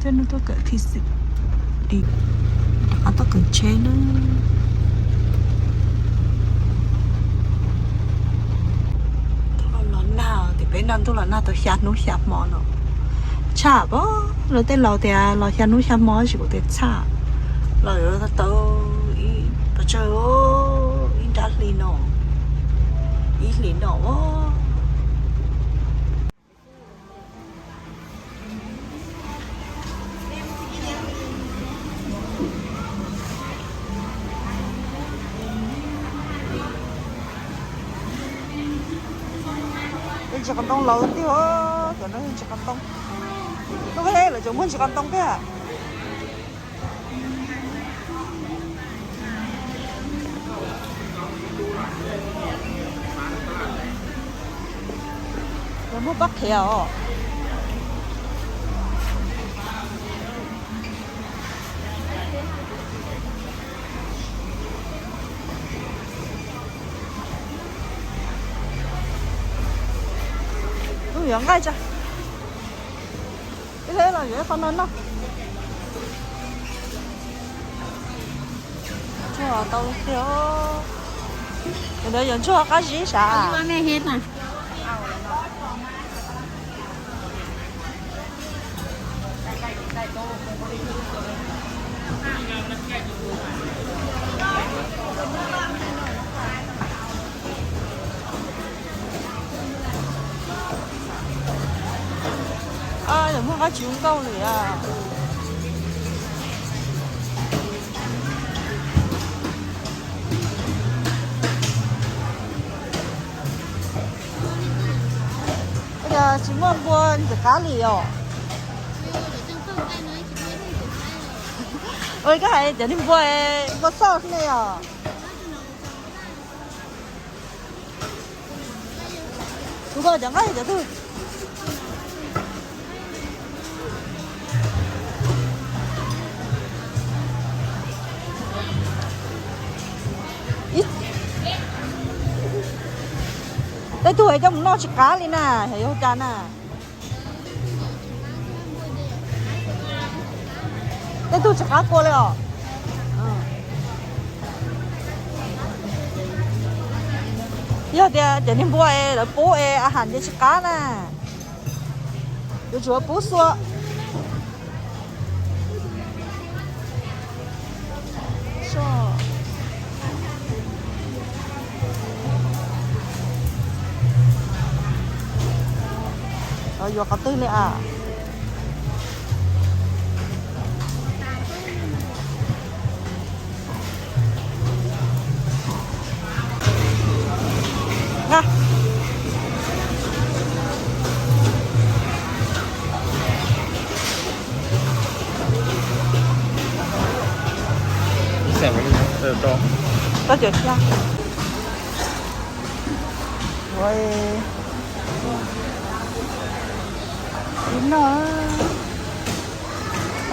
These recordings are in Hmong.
Peb no tuaj kawm thij xwm, rov qab tuaj kawm tsheb na. Los nag tias peb no ntuj los nag tau xya hnub xya hmo no. Tshaj pab lawv tej laus tias los xya hnub xya hmo, tsis kuv tias txhaj. Los yuav tau pes tsawg, ib nrab hli no, ib hlis no. Ntsis qos ntoo laus tiag, cov no ntsis qos ntoo. Lub he lawv cov muag ntsis qos ntoo tiag. Lawv muag pob qhiav os. Kuv yuav nqaij tso. Ib hleb los yuav ib qho no noj. Ntsuag tau tiag. Ntawd yuav ntsuag qab zib sav. Yog muaj qab tsis zoo nkauj li. Ua cas tsis muaj npua ntxim qab li os? Ua koj hais cov niag npua, npua xoj ne os. Kuv koj cov nqaij cov twg? Tej tug es coj mus noj tsis qab li na, yog ua cas na? Tej tug tsis qab kua li os. Yog tias cov niag npua es lawv pub es a ham ces tsis qab na. Yuav tsum pub xua. Yuav qhov twg li a? Ua, no,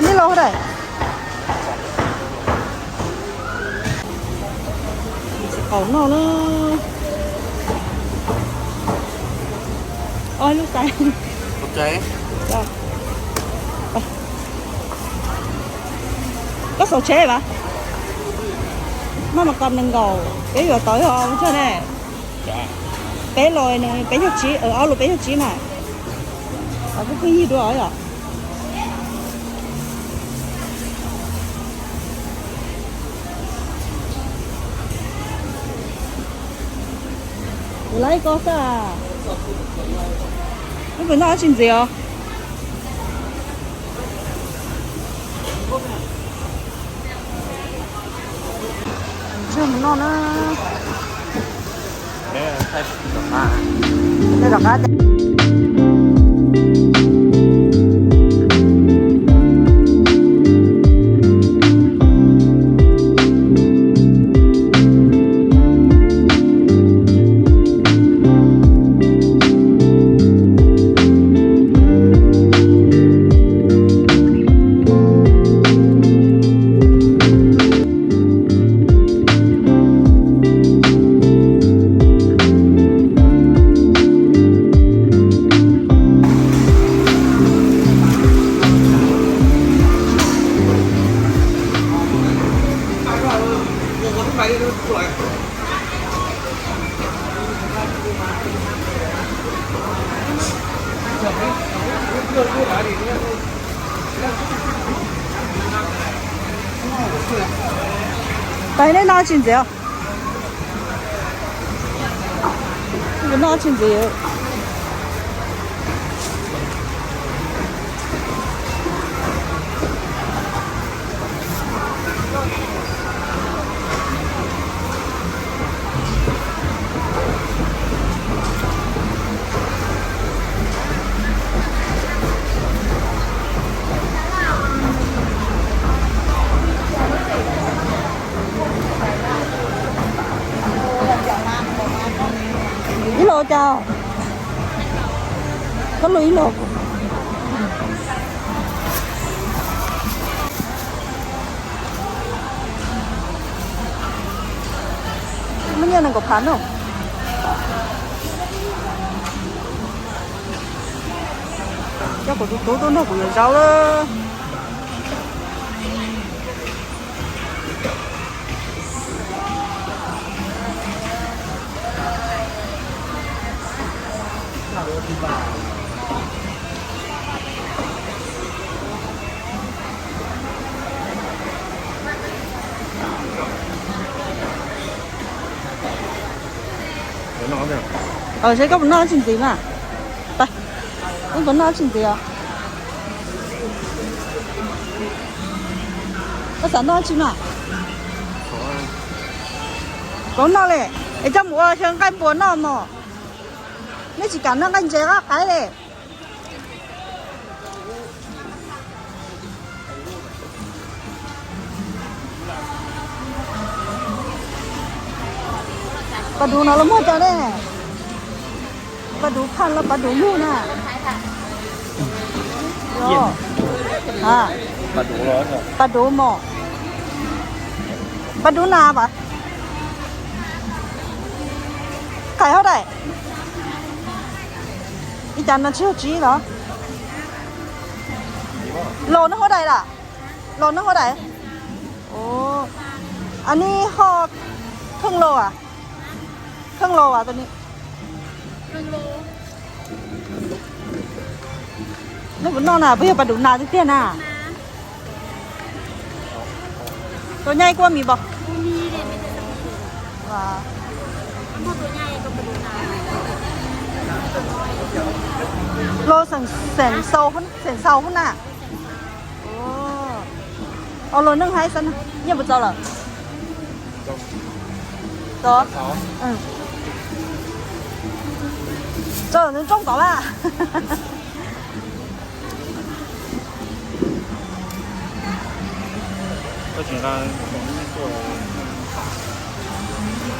nej los daim qaum no na. Oj, lub xais. Koj xauv tsheb mas. Maj mas kos nees nkaum peb yuav tau yog mus txog ne. Peb los peb caug tsib, ob los peb caug tsib na. Kuj pheej yig dua yom. Kuv laib koj xwb. Lub pem noj dab tsi ntxiv os? Ntsej mus noj na. Rov qab. Pais nej noj tsis ntxiv os? Noj tsis ntxiv. Ib los cas? Koj los ib los. Muaj nyiaj nees nkaum phav no. Coj kuv tus tub tuaj nrog kuv yuav zaub lawm. Seb koj puas noj tsis ntxiv mas. Koj puas noj tsis ntxiv os? Koj xav noj tsis mas? Koj noj li, es coj mus ua xyaw nqaij npua noj mog. Nej tsis kam noj nqaij ntses qab qaib li. Pas duv no los muag cov ne? Pas duv phaj los pas duv nyuj na? Pas duv mos. Pas duv na pas. Qais hauv daim. Ib cas no tsis yog tsib los? Los no hauv daim lawm. Los no hauv daim. Ov, a ni ho kheej los as? Kheej los as tus ni. Nej puas noj na, puas yog pas duv nas tiag tiag na? Tus nyaj kuj mis npaum. Los xeem xaus xeem xaus hub na. Ov, los neeg haib xab na, nyiaj puas txaus lawm? Txaus. Txaus nws rooj tod lawm.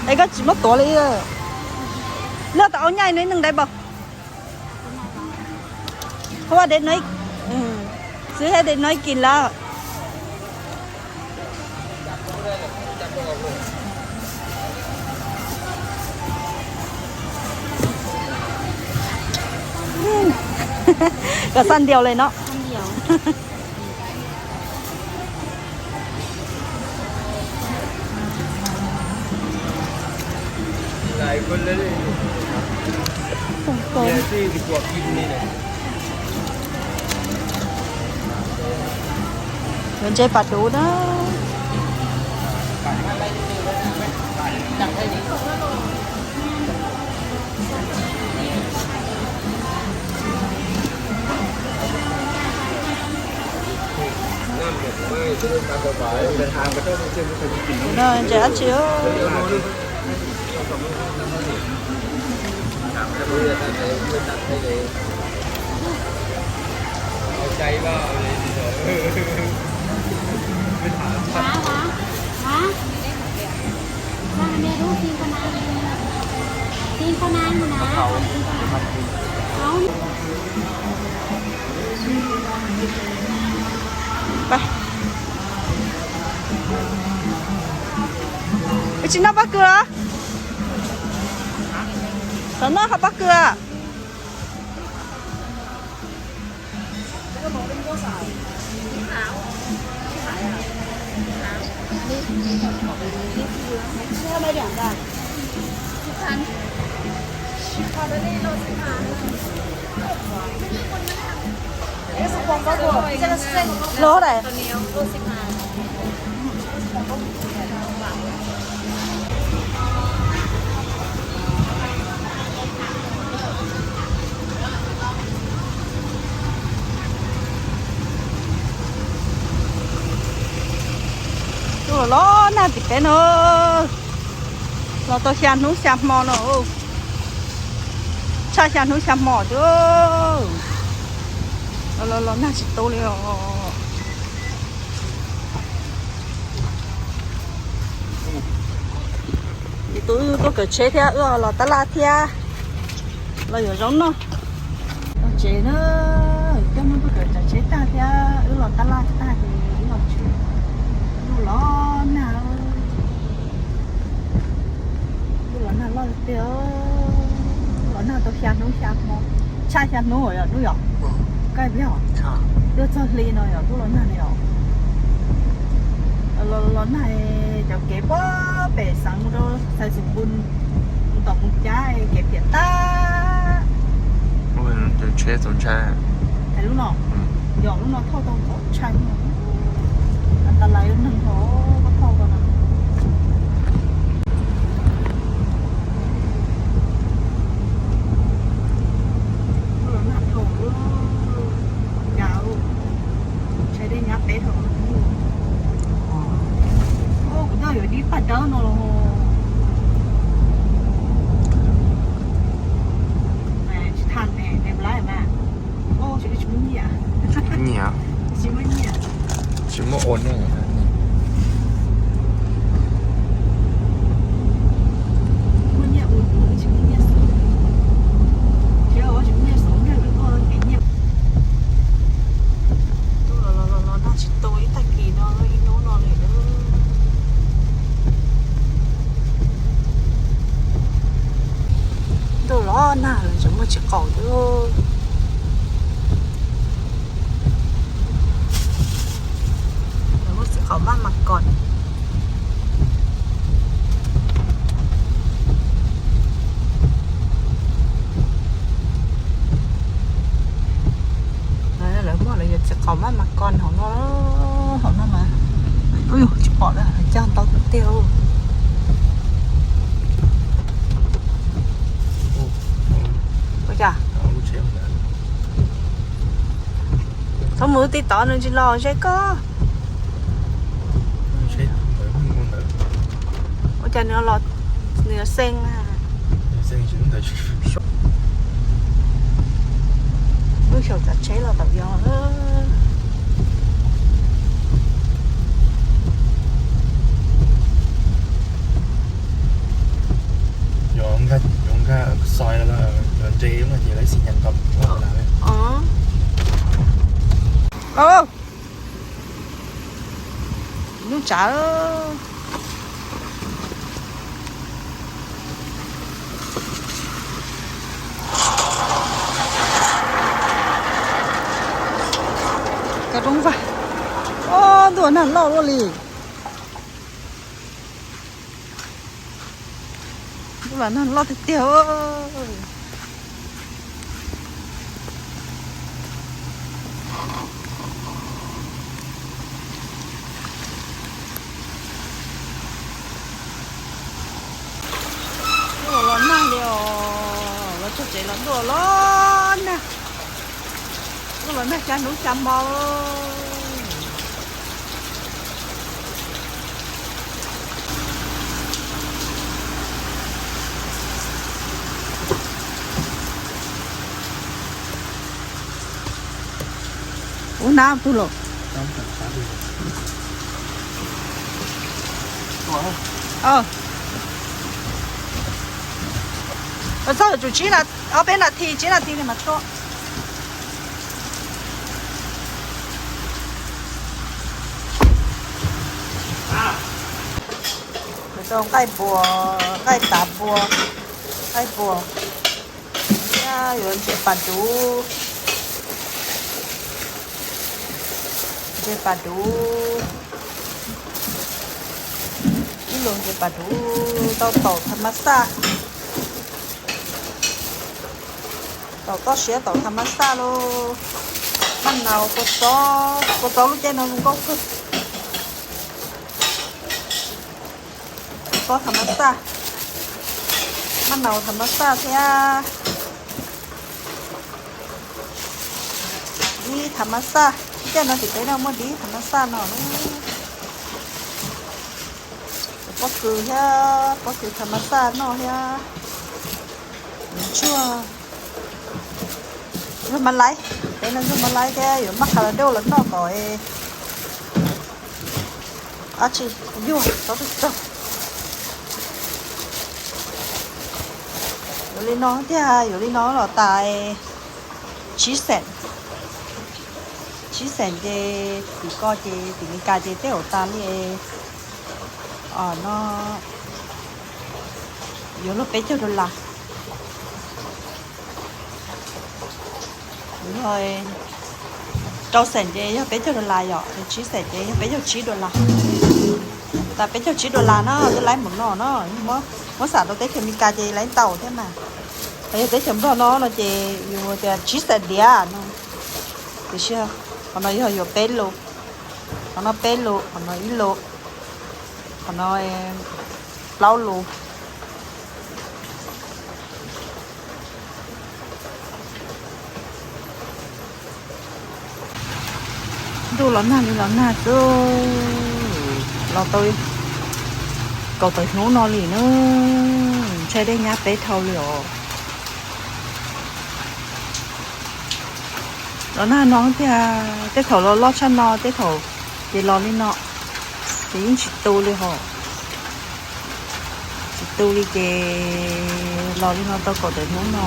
Es koj tsis muab tuav li. Loj tas ua nyaj no ib neeg dai npaum. Hov dev no, xwb dev no ib kis lawm. Kom xaj ntiaus li no. Yuav ntse pas duv na. Ntses dab tsi? Wb tsis noj pob kws los? Xav noj qhov pob kws. Lov daim. Los nag tim peb no, los tau xya hnub xya hmo no, tshaj xya hnub xya hmo thiab. Los los nag tsis tu li os. Ces tus wb tuaj kawm tsheb thiab wb los tab laj thiab, los yuav zaub noj. Los tsev na, coj Hmoob tuaj kawm tsheb tag thiab wb los tab laj tag ces wb los tsev. Ntuj los nag, ntuj los nag loj tiag, los nag tau xya hnub xya hmo, tshaj xya hnub yom Hnub yom? Koj ib pliag, twb txog hli no yom, ntuj los nag li os. Los nag cov kev puag pem xeev mus rau Xais Xus Npus, mus tom mus cab kev phiam tag. Hais lub no, yog lub no thauj tau ntxhov tshaj, tas lais neeg ho koj thauj ko no. Los nag dhau, cas tshais dej nyab peb dhau. Kuv twb yuav dib paj dawb no los tsis tha ne, ne lab mas. Tsis muaj nyiaj, tsis muaj nyiaj, tsis muaj ua ne. Muaj nyiaj ua, tsis muaj nyiaj xauv, tsis muaj nyiaj xauv nrog lawv tuaj kev nyiaj. Ntuj los los los nag tsis tu ib tag kis no ib hnub no li. Ntuj los nag lawv tseem muaj txiv qaum thiab. Lawv muaj txiv qaum maj mas kos. Lawv muaj lawv yog txiv qaum maj mas kos hauv no, hauv no mas. Ub, tsis pom lawm, cog ntau tiag tiag. Ua cas? Thaum mus tib tod nws tsis los ze koj. Ua cas nws los, nws xeeb na. Wb xyaum tsav tsheb los tau yog. Yuav nkag xoi los nres no ces lawv xi nyas tau. Ub, nub tsav. Cov roob vag. Ob, ntuj los nag loj luaj li. Ntuj los nag loj tiag tiag. Ntuj los los nag li os, los txog tsev los ntuj los los nag. Ntuj los nag xya hnub xya hmo. Ub, nab tug los. Txog tsum tsib, ob peb nas this, tsib nas this li mas tso. Rau nqaij npua, nqaij tav npua, nqaij npua. Thiab yuav ntses pas duv, ntses pas duv, ib lus ntses pas duv, tau taum tha mas xaj, taum toj siab taum tha mas xaj lauj. Maj naus, kua txob, kua txob lub caij no zoo nkauj kawg. Kua txob tha mas xaj, maj naus tha mas xaj thiab dib tha mas xaj. Lub caij no tim peb no muaj dib tha mas xaj no na. Pob kws thiab, pob kws thav mas xaj noj thiab. Ntsuag, ntsuag mas laiv, peb no ntsuag mas laiv thiab yuav maj qas los dej los noj kom dab tsi yuag tau txog. Yuav li no tiag, yuav li no los tas tsib xees. Tsib xees ces tim ko ces tim Meskas ces tej zaum tas li no yuav luag peb caug dollar. Rau xees ces yog peb caug dollar yom, tsib xees ces yog peb caug tsib dollar. Tas peb caug tsib dollar na, twb laiv npaum no na. Muab xam rau teb chaws Meskas ces laiv ntau thiab mas. Yog teb chaws Nplog no no ces yus tias tsib xees diav no. Tiam sis qhov no yog yuav peb lus, qhov no peb lus, qhov no ib lus, qhov no plaub lus. Ntuj los nag li los nag xwb, los tau kaum tawm hnub no li na, ntshai dej nyab peb dhau li os. Los nag no tiag, tej thaum los loj tshaj no, tej thaum ces los li no, ces yeej tsis tu li hos. Tsis tu li ces los li no tau kaum tawm hnub no.